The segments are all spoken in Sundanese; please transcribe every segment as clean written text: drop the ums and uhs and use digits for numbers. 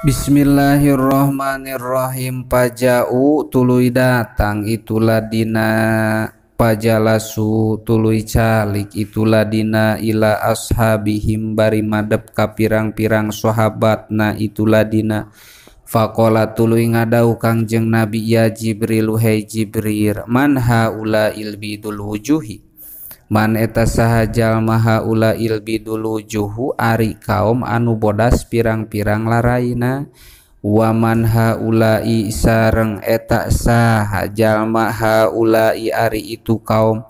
Bismillahirrahmanirrahim. Paja'u tuluy datang itulah dina, pajalasu tuluy calik itulah dina ila ashabihim bari madep ka pirang-pirang sahabatna itulah dina. Faqala tuluy ngadau Kangjeng Nabi, ya Jibril, hei Jibril, man haula ilbidul wujuhi, man eta saha jalma haula ilbidul wujuhu ari kaum anu bodas pirang-pirang laraina, wa man haulai sareng eta saha jalma haulai ari itu kaum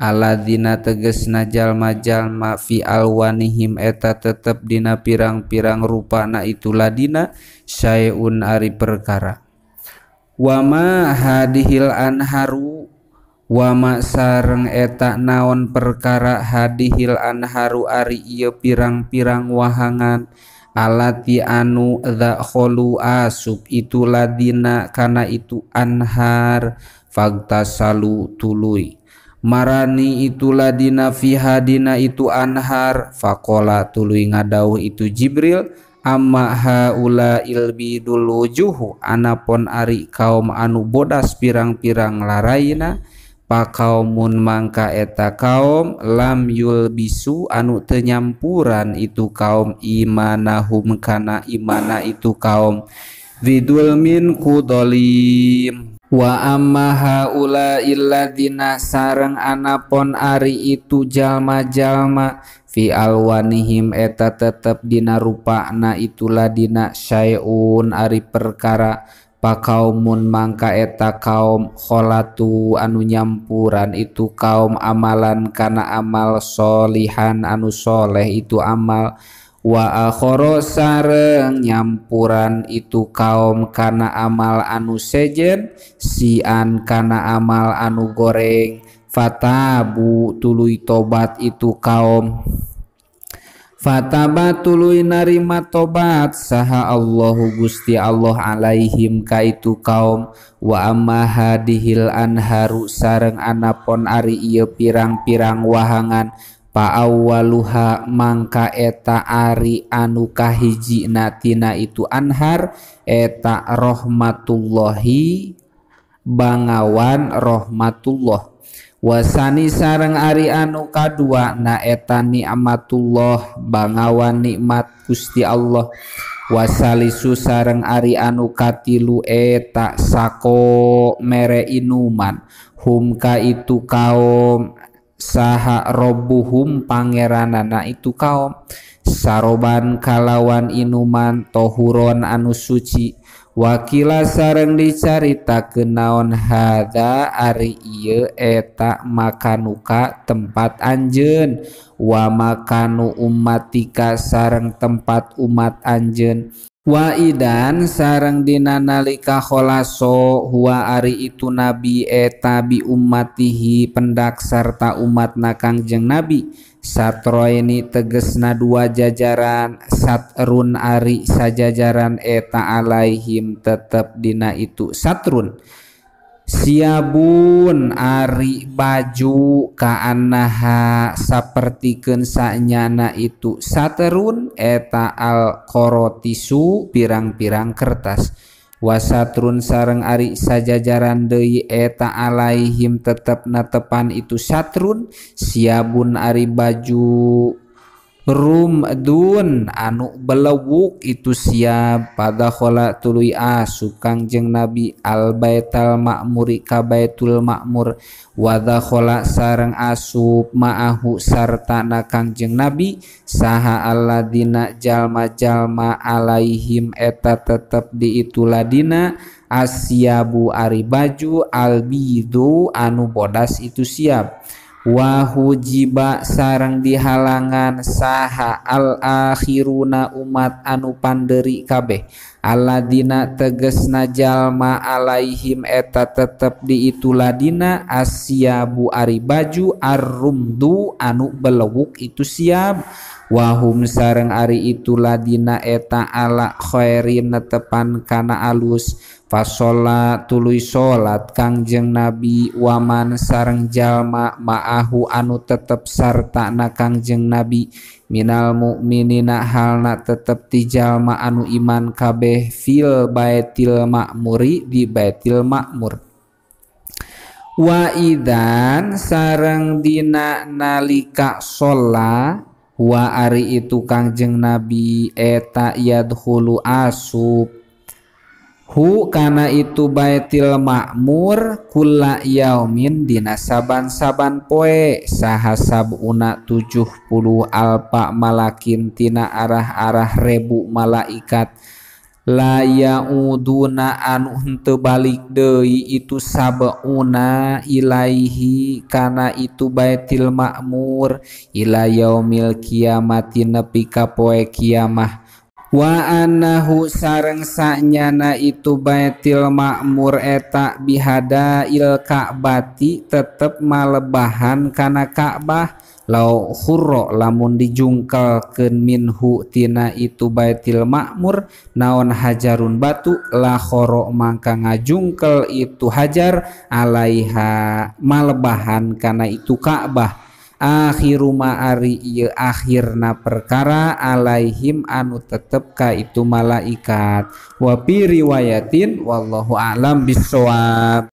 alladzina tegesna jalma-jalma fi alwanihim eta tetep dina pirang-pirang rupana itu ladina syai'un ari perkara. Wa ma hadihil anharu, wama sareng eta naon perkara hadihil anharu ari ieu pirang-pirang wahangan alati anu dzakhalu asub itu ladina kana itu anhar fagtasalu tuluy marani itu ladina fiha dina itu anhar. Faqala tuluy ngadauh itu Jibril, amma haula ilbidul wujuhu anapon ari kaum anu bodas pirang-pirang laraina pakaumun mangka eta kaum lam yulbisu anu teu nyampuran itu kaum imanahum kana imana itu kaum bidulmin kudolim. Wa amma haula illadzina sareng anapon ari itu jalma-jalma fi alwanihim eta tetep dina rupana itulah dina syai'un ari perkara pakaumun mangka eta kaum kholatu anu nyampuran itu kaum amalan kana amal solihan anu soleh itu amal, wa akhara sareng nyampuran itu kaum kana amal anu sejen sian kana amal anu goreng. Fatabu tuluy tobat itu kaum, fataba tuluy narima tobat saha Allahu Gusti Allah alaihim ka itu kaum. Wa amma hadihil anharu sareng anapon ari ieu pirang-pirang wahangan paawwaluha mangka eta ari anu kahijina tina itu anhar eta rahmatullahi bangawan rahmatullah. Wasani sareng ari anu kadua na eta nikmatullah bangawan nikmat Gusti Allah. Wasalisu sareng ari anu katilu eta sako mere inuman hum ka itu kaum saha robbuhum pangeranana itu kaum saroban kalawan inuman tohuron anu suci. Wakila sareng dicaritakeun naon hadza ari ieu eta makanuka tempat anjeun wa makanu ummatika sareng tempat umat anjeun. Wa idan sareng dina nalika kholaso huwa ari itu nabi eta bi ummatihi pendak sarta umatna Kangjeng Nabi satroini tegesna dua jajaran satrun ari sajajaran eta alaihim tetep dina itu satrun siabun ari baju kaanaha sapertikeun sanyana itu saterun eta al qorotisu pirang-pirang kertas. Wasatrun sareng ari sajajaran deui eta alaihim tetep natepan itu satrun siabun ari baju rumdun anu belewuk itu siap. Padakhola tuluy asup Kangjeng Nabi al baital ma'muri ka baitul ma'mur wadakhola sareng asup ma'ahu sartana Kangjeng Nabi saha alladina jalma-jalma alaihim eta tetep di itu ladina asyabu ari baju albidu anu bodas itu siap. Wahujiba sareng dihalangan saha al akhiruna umat anu panderi kabeh alladina tegesna jalma alaihim eta tetep di itu ladina asyabu ari baju arrumdu anu belewuk itu siap. Wahum sareng ari itu ladina eta ala khairin netepan kana alus. Fasola tuluy salat Kangjeng Nabi waman sareng jalma ma'ahu anu tetep sartana Kangjeng Nabi Minal mukminina halna tetep ti jalma anu iman kabeh fil baitil makmuri di baitil makmur. Wa idan sareng dina nalika sholla wa ari itu Kangjeng Nabi eta yadkhulu asub hu kana itu baitil makmur kula yaumin dina saban-saban poe saha sabuna 70 alpa malakin tina arah-arah rebu malaikat la yauduna anu henteu balik deui itu sabuna ilaihi kana itu baitil makmur ila yaumil kiamati nepi ka poe kiamah. Wa annahu sareng sanyana itu baitil makmur eta bihadail ka'bati tetep malebahan kana Ka'bah lau khurra lamun dijungkelkeun minhu tina itu baitil makmur naon hajarun batu la khoro mangka ngajungkel itu hajar alaiha malebahan kana itu Ka'bah. Akhiru ma'ari ieu akhirna perkara alaihim anu tetep ka itu malaikat. Wa fi riwayatin wallahu a'lam bissawab.